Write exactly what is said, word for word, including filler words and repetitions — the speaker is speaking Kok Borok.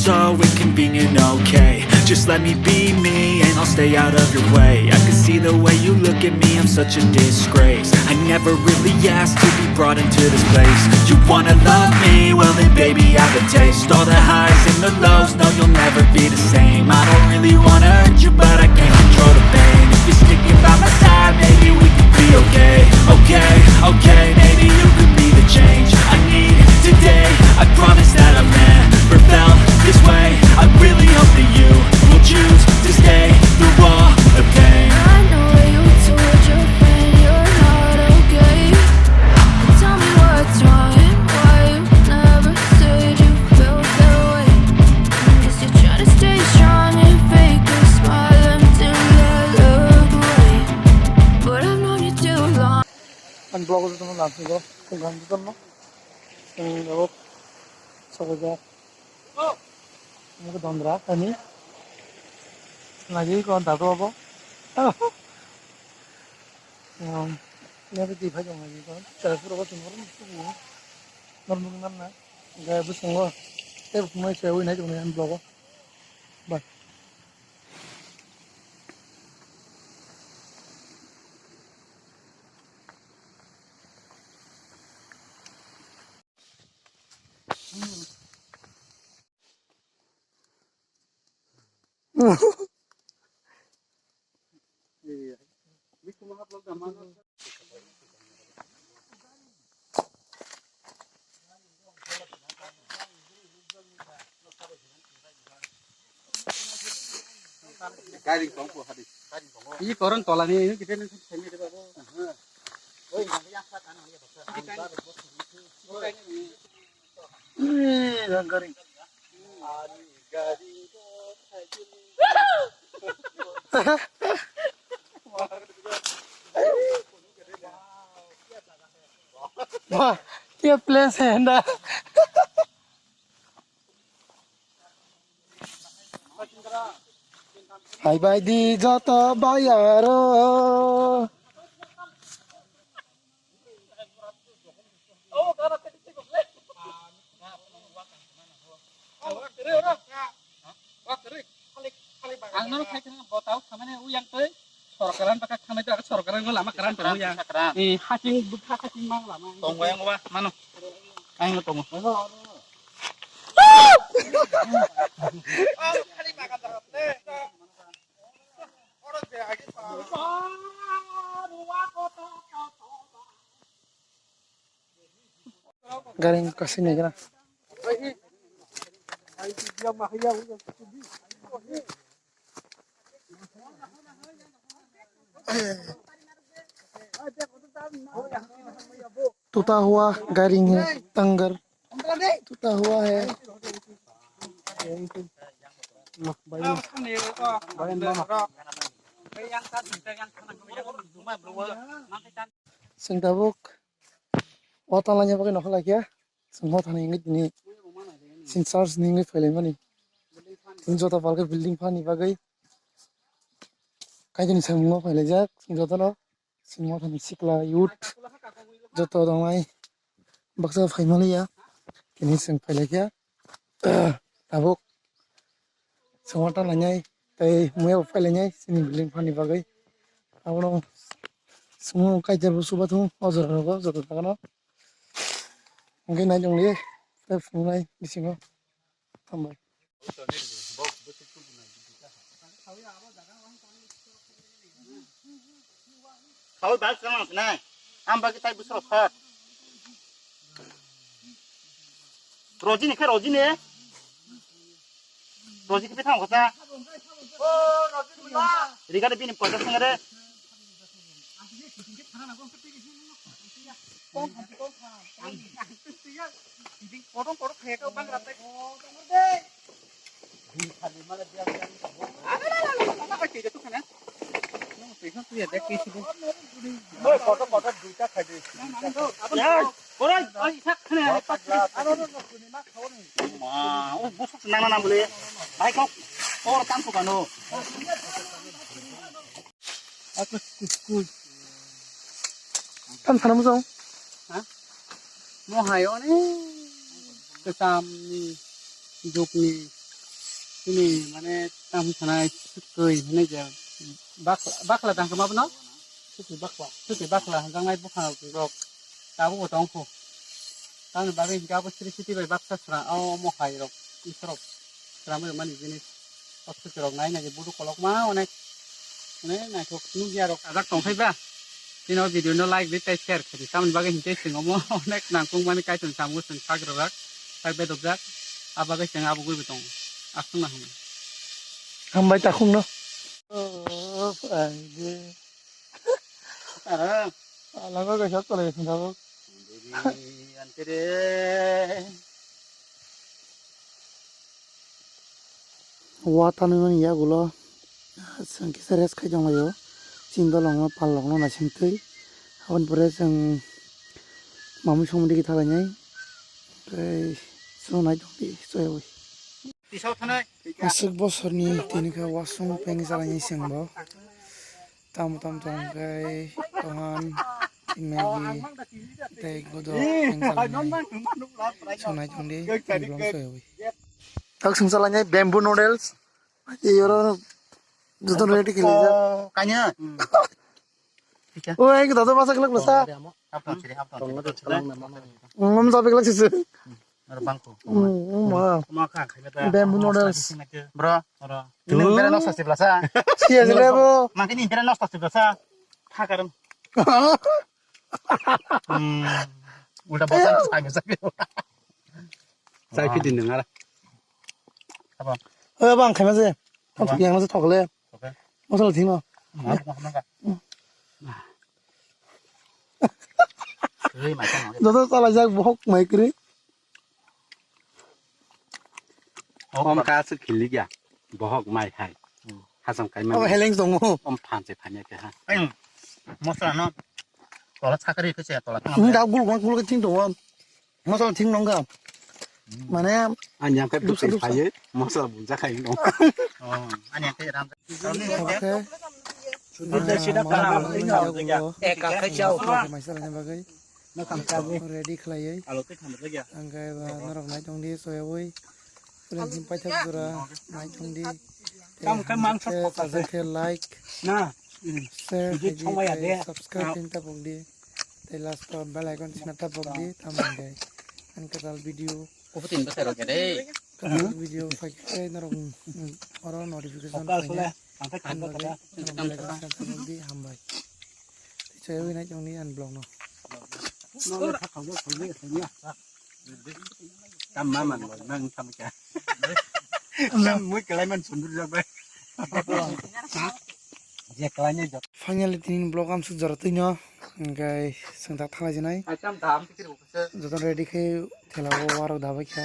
So inconvenient, okay. Just let me be me and I'll stay out of your way. I can see the way you look at me, I'm such a disgrace. I never really asked to be brought into this place. You wanna love me? Well then, baby, I have a taste. All the highs and the lows, no, you'll never be the same. I don't really wanna hurt you, but I can't control the pain. If you're sticking by my side, maybe we could be okay. Okay, okay, maybe you could be the change I need today. I promise that I've never felt this way. I really hope that you will choose to stay through all the pain. I know you told your friend you're not okay. Tell me what's wrong and why you never said you felt that way. Guess you're trying to stay strong and fake a smile until I look away. But I've known you too long. Ang vlog o jotono lang singo, tong kang jotono. Ang vlog sobo ja. Ang ko dondra kani. Lagi ko dado abo. Ang ne di phai jong lagi ko. Tara pura ko tumor musu. Nor mung nan na. Ga bu songo. Te bu mai se wi nai jong ang vlog o. Bye. Ini koron tola ni ini kita ni sini deh, Babu. Ih, ganggaring. Wah, kya place hai anda? Hai bai di joto bayaro. Ang nono khai thang bo tau khamani u yang tei sorkaran baka khamai ta sorkaran go lama karan tong yang. Eh, haching bukha haching mang lama. Tong yang ba mano. Ang no tongo. Garing kasih nih kena. Tuta hua garing hai tangar. Tuta hua hai. Sing tabuk. Wata lanya bagwi nokha laikya. Sing wata ni wngwi tini. Sing charge ni wngwi phailaimani. Tini jota palkhe building phani bagwi. Kaitini samungo phailaijak. Sing jotono. Sing wata ni sikla youth. Joto tongnai. Baksa phaimaliya. Tini sing phailaikya. Tabuk. Songwata lainai, tei muya bo phailainai, chini building phani bagwi. Abono songno kaisa bo chubathung, o jora rogo, joto jagano. Hwnkhe nai tongdi, tei phunuknai bisingo. Hambai. Khawi bal chwng nai. Am bagwi tai bwswk thot. Rojini khe rojini. Roji khe bithang kota. Rigade bini kota sengare. Kodong kodong khaya kau bang ratai. Tam sana mujung. Ha? Mo hai oni. Kesam ni, juk ni. Chini mane tamo sanai sukui hinui je bakla, bakla tang kama bono? Sukui bakla. Sukui bakla hwnjaknai bwkhang rok tabuk bo tong kho. Tamoni bagwi hinkhe abo sri siti bai baksa sra o mohai rok, isorok sramwi mani jinis. O sukui rok nai nai budu kolok ma onek, onek naithok nukya rok ajak tong phai ba. Chini o video no like di tei share khe di. Tamoni bagwi hinkhe chwng omo onek nangkukmani kaitor samung chwng sak rwjak, sak bedokjak. A bagwi chwng abo gwi bo tongo. Aswk no hwnwi. Hambai takhuk no. Oh, ai de. Ara. Ala go ga shot pala tabuk. Antere. Wa tanwi mani yagulo, ah, chwng kisa rest khai tonglaio. Chini dolongno, pallokno naisingtwi. Aboni pore chwng mamwi somwi digi thalainai. Tei chwng nai tongdi, soyaui. Aswk bosorni tini khe wasung peng chalainai chwngbo. Tam tam tong khe tohan, Maggi, tei godok teng salai nai. Sonai tong di, tei blong soyaui. Tak sung salai nai bamboo noodles. Tei oro joto ready khe lijak. Kanya. O, ai, dada masa kelak lasa. Hapton siri, hapton siri. Ngom sa peklak sisi. Aro bangko. Hmm, hmm, ma. Ma kha, khai ta. Bamboo noodles. Bro, oro. Ini bera nosta sibla sa. Sia sila bo. Mangkini bera nosta sibla sa. Tha karam. Hmm. Ulta bosan sa bisa. Sai piti nang ara. Apa? Eh, bang, khai ma se. Apa? Yang ma se thokle. Oke. Masala thing no. Hmm, apa, apa, apa? Joto chalai jak bohok mai kwrwi. Om ka se khili ya. Bohok mai hai. Hasam kai mai. Abo heleng tongo. Om phan se phanya ke ha. Masala no. Tola chakri ke se tola. Nda gul gul gul ke ting tongo. Masala thing nongkha. Mane ani ang kai dusa, bwsai dusa. Phaiwi masala bunja khai nong. Oh, ani ang kai ram. Oke. Masala ni bagwi. Ready khlaiwi. Ang kai ba norok nai tongdi soyawi. Friends ni paithak jora nai tongdi. Tamo khe mangsa thok sajak khe like. Na. Share khe di, tei subscribe khe tapok di. Tei last o bell icon sina tapok di, tamo hwnkhe ani kwtal video. Kubutin bwsai rok ya de. Kwtal video phai khe norok, mm, oro notification phai khe. Ang khe ang khe ang khe. Bell icon sina tapok di, hambai. Tei chayawi nai tongdi ani vlog no. Tam ma man bo nang tam kya. Nang mui kelai man sundur jak bai. Je kelai ne jak. Finally tini vlog amsuk jora twi no. Hingkai sengtak thalai jinai. Joto ready khe thela o warok dabai kha.